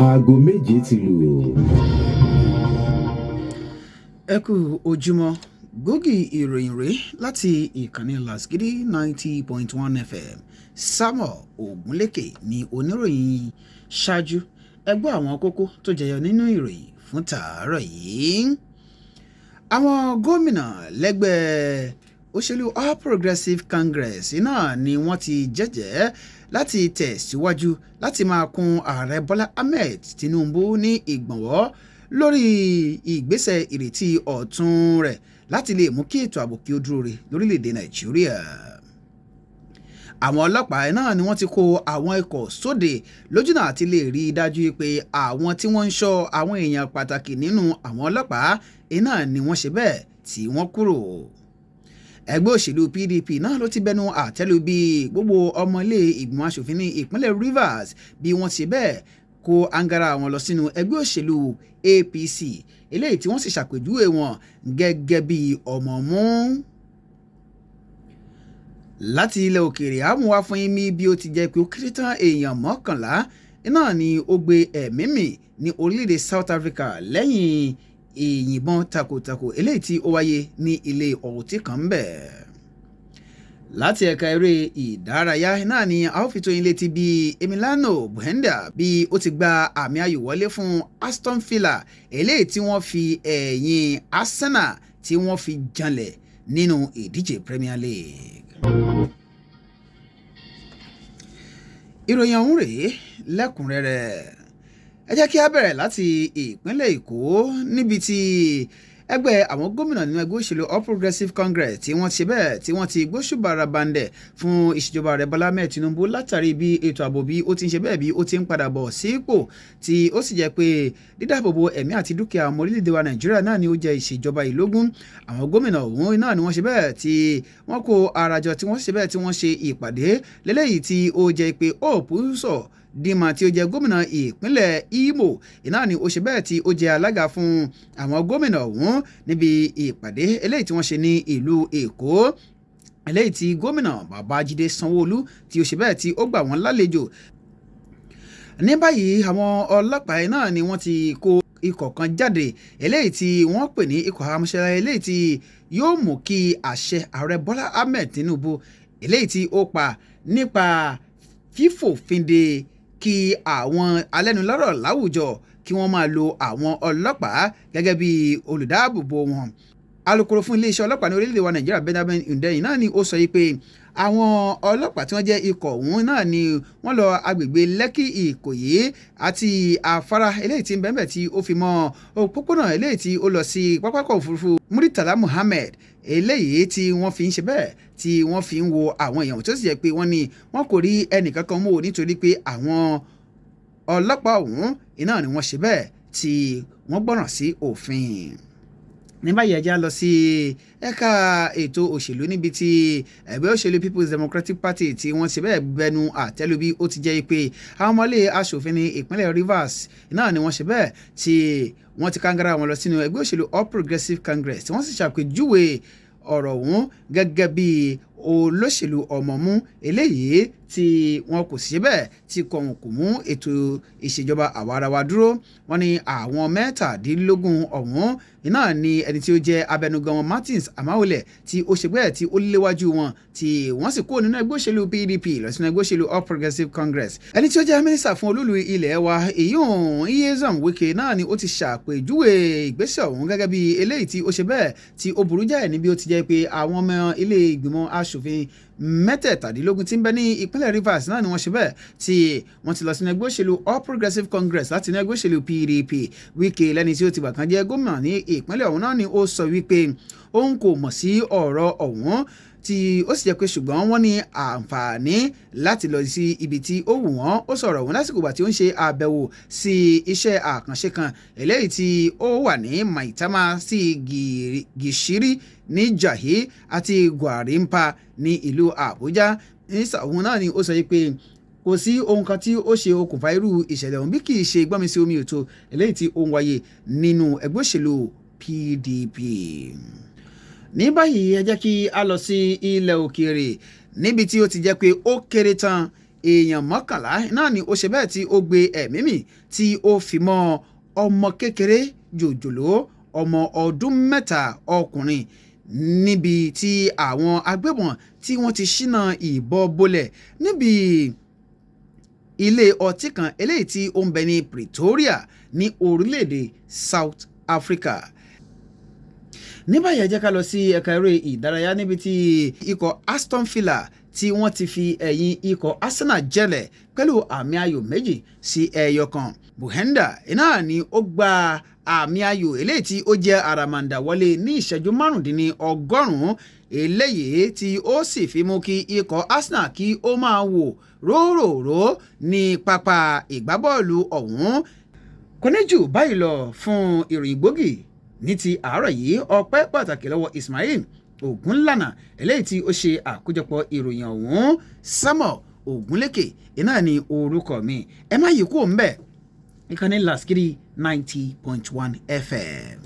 Aago 7 ti lù. Ẹ kú ojúmọ́. Gbòógì ìròyìn rèé láti ìkànnì Lasgidi 90.1 FM. Samuel Ogunlékè ní oníròyìn. Ṣáájú, ẹ gbọ́ àwọn kókó tó jẹyọ nínú ìròyìn fún tàárọ̀ yìí. Àwọn gómìnà lẹ́gbẹ́ òṣèlú All Progressives Congress náà ni wọ́n ti jẹ́jẹ̀ẹ́ láti tẹ̀síwájú láti máa kún Ààrẹ Bọ́lá Ahmed Tinubu ní ìgbọ̀nwọ́ lórí ìgbésẹ̀ ìrètí ọ̀tun rẹ̀ láti lè mú kí ètò ààbò kí ó dúró re lórílẹ̀‐èdè Nàìjíríà. Àwọn ọlọ́pàá náà ni wọ́n ti kó àwọn ikọ̀ sóde lójúnà àti lè rí i dájú pé àwọn tí wọ́n ń ṣọ́ àwọn èèyàn pàtàkì nínú àwọn ọlọ́pàá iná ni wọ́n ṣe bẹ́ẹ̀ tí wọ́n kúrò. Ẹgbẹ́ òṣèlú PDP náà ló ti bẹnu àtẹ́lu bí gbogbo ọmọ ilé ìgbìmọ̀ asòfin ní ìpínlẹ̀ Rivers bí wọ́n ti bẹ́ẹ̀ kó angara wọn lọ sínú ẹgbẹ́ òṣèlú APC, eléyìí tí wọ́n sì ṣàpèjúwe wọn gẹ́gẹ́ bí ọ̀mọ̀mú. Láti ilẹ̀ òkèèrè, àmúwá fún yín mi bí ó ti jẹ́ pé ó kéré tán èèyàn 11 náà ni ó gbé ẹ̀mí mì ní orílẹ̀-èdè South Africa lẹ́yìn ìyìnbọn takòtakò eléyìí tí ó wáyé ní ilé ọtí kan ń bẹ̀. Láti ẹ̀ka eré ìdárayá náà ni a ó fi tó yín létí bí Emiliano Buendia bí ó ti gba àmì ayò wọlé fún Aston Villa, eléyìí tí wọ́n fi ẹ̀yìn Arsenal tí wọ́n fi janlẹ̀ nínú ìdíje Premier League. Ìròyìn ọ̀hún rèé lẹ́kùnrẹ́rẹ́. Ẹ jẹ́ kí a bẹ̀rẹ̀ láti ìpínlẹ̀ Èkó, níbi tí ẹgbẹ́ àwọn gómìnà nínú ẹgbẹ́ òṣèlú All Progressives Congress tí wọ́n ti bẹ́ẹ̀ tí wọ́n ti gbóṣùbà rabandẹ̀ fún ìṣèjọba Ààrẹ Bọ́lá Ahmed Tinubu látàrí bí ètò ààbò bí ó ti ń ṣe bẹ́ẹ̀ bí ó ti ń padà bọ̀ sípò, tí ó sì jẹ́ pé dídáàbòbò ẹ̀mí àti dúkìá ọmọ orílẹ̀-èdè wa Nàìjíríà náà ni ó jẹ́ ìṣèjọba ìlógún. Àwọn gómìnà ọ̀hún náà ni wọ́n ṣe bẹ́ẹ̀ tí wọ́n kó ara jọ, tí wọ́n ṣe bẹ́ẹ̀ tí wọ́n ṣe ìpàdé lélẹ́yìí tí ó jẹ́ pé Hope Uzodinma tí ó jẹ́ gómìnà ìpínlẹ̀ Imo iná ni ó ṣe bẹ́ẹ̀ tí ó jẹ́ alága fún àwọn gómìnà ọ̀hún níbi ìpàdé eléyìí tí wọ́n ṣe ní ìlú Èkó, eléyìí tí gómìnà Babájídé Sanwó-Olú tí ó ṣe bẹ́ẹ̀ tí ó gbà wọ́n lálejò. Ní báyìí, àwọn ọlọ́pàá náà ni wọ́n ti kó ikọ̀ kan jáde eléyìí tí wọ́n pè ní ikọ̀ amúṣẹ́ra, eléyìí tí yóò mú kí àṣẹ Ààrẹ Bọ́lá Ahmed Tinubu eléyìí tí ó pa nípa fífòfin de kí àwọn alẹ́nulọ́rọ̀ láwùjọ kí wọ́n máa lo àwọn ọlọ́pàá gẹ́gẹ́ bí olùdáàbòbò wọn. Alukoro fún iléeṣẹ́ ọlọ́pàá ní orílẹ̀-èdè wa Nàìjíríà, Benjamin Hundeyin, náà ni ó sọ yìí pé àwọn ọlọ́pàá tí wọ́n jẹ́ ikọ̀ ọ̀hún náà ni wọ́n lọ agbègbè Lẹ́kì, Ìkòyí àti afárá eléyìí tí ń bẹ́ẹ̀ tí ó fi mọ́ òpópónà eléyìí tí ó lọ sí pápákọ̀ òfurufú Muritala Muhammed, eléyìí tí wọ́n fi ń ṣe bẹ́ẹ̀ tí wọ́n fi ń wo àwọn èèyàn, tó sì jẹ́ pé wọ́n ní wọ́n kò rí ẹnìkankan mú o, nítorí pé àwọn ọlọ́pàá ọ̀hún iná ni wọ́n ṣe bẹ́ẹ̀ tí wọ́n gbọ́ràn sí òfin. Ní báyìí, ẹ já lọ sí ẹ̀ka ètò òṣèlú, níbi tí ẹgbẹ́ òṣèlú People's Democratic Party tí wọ́n ṣe bẹ́ẹ̀ bẹnu àtẹ́lu bí ó ti jẹ́ pé àwọn ọmọlé aṣòfin ní ìpínlẹ̀ Rivers náà ni wọ́n ṣe bẹ́ẹ̀ tí wọ́n ti kángára wọn lọ sínú ẹgbẹ́ òṣèlú All Progressives Congress, tí wọ́n sì ṣàpèjúwe ọ̀rọ̀ ọ̀hún gẹ́gẹ́ bí olóṣèlú ọ̀mọ̀mú eléyìí tí wọn kò sí bẹ́ẹ̀ tí kọ̀ọ̀hún kò mú ètò ìṣèjọba àwarawa dúró. Wọ́n ní àwọn 17 ọ̀hún iná ni ẹni tí ó jẹ́ abẹnugan wọn, Martins Amaewhule, tí ó ṣe bẹ́ẹ̀ tí ó léwájú wọn, tí wọ́n sì kúrò nínú ẹgbẹ́ òṣèlú PDP lọ sínú ẹgbẹ́ òṣèlú All Progressives Congress. Ẹni tí ó jẹ́ mínísítà fún olúlu ilẹ̀ wa, ìyún Nyesom Wike, náà ni ó ti ṣàpèjúwe ìgbésẹ̀ ọ̀hún gẹ́gẹ́ bí eléyìí tí ó ṣe bẹ́ẹ̀ tí ó burú jáì, níbi ó ti jẹ́ pé àwọn ọmọ ilé ìgbìmọ̀ aṣòfin 37 tí ń bẹ ní ìpínlẹ̀ Rivers náà ni wọ́n ṣe bẹ́ẹ̀ tí wọ́n ti lọ sínú ẹgbẹ́ òṣèlú All Progressives Congress láti inú ẹgbẹ́ òṣèlú PDP. Wike, lẹ́ni tí ó ti gbà kan jẹ́ gómìnà ní ìpínlẹ̀ ọ̀hún náà, ni ó sọ wípé òun kò mọ̀ sí ọ̀rọ̀ ọ̀hún, tí ó sì jẹ́ pé ṣùgbọ́n wọ́n ní àǹfààní láti lọ sí ibi tí ó wù wọ́n. Ó sọ̀rọ̀ ọ̀hún lásìkò ìgbà tí ó ń ṣe àbẹ̀wò sí iṣẹ́ àkànṣe kan eléyìí tí ó wà ní Maitama sí Gishiri ní Jahi àti Gwarimpa ní ìlú Àbújá. Mínísítà ọ̀hún náà ni ó sọ pé kò sí ohun kan tí ó ṣe okùnfà irú ìṣẹ̀lẹ̀ ọ̀hún bí kì í ṣe gbọ́nmi sí omi òtó eléyìí tí ó ń wáyé nínú ẹgbẹ́ òṣèlú PDP. Ní báyìí, ẹ jẹ́ kí a lọ sí ilẹ̀ òkèèrè, níbi tí ó ti jẹ́ pé ó kéré tán Èèyàn 11 náà ni ó ṣe bẹ́ẹ̀ tí ó gbé ẹ̀mí mì, tí ó fi mọ́ ọmọ kékeré jòjòló ọmọ ọdún 3 ọkùnrin, níbi tí àwọn agbébọn tí wọ́n ti ṣínà ìbọn bolẹ̀ níbi ilé ọtí kan eléyìí tí ó ń bẹ ní Pretoria ní orílẹ̀-èdè South Africa. Ní báyìí, ẹ jẹ́ ká lọ sí ẹ̀ka eré ìdárayá, níbi tí ikọ̀ Aston Villa tí wọ́n ti fi ẹ̀yìn ikọ̀ Arsenal jẹlẹ̀ pẹ̀lú àmì ayò 2-1. Buenda iná ni ó gba àmì ayò eléyìí tí ó jẹ́ àràmàǹdà wọlé ní ìṣẹ́jú 95, eléyìí tí ó sì fi mú kí ikọ̀ Arsenal kí ó máa wò róròró ní pápá ìgbábọ́ọ̀lù ọ̀hún. Kò ní jù báyìí lọ fún ìròyìn gbòógì ní ti àárọ̀ yìí. Ọpẹ́ pàtàkì lọ́wọ́ Ismail Ògúnlànà eléyìí tí ó ṣe àkójọpọ̀ ìròyìn ọ̀hún. Samuel Ògúnlékè iná ní orúkọ mi. Ẹ má yí kúrò ńbẹ̀, ìkànnì Lasgidi 90.1 FM.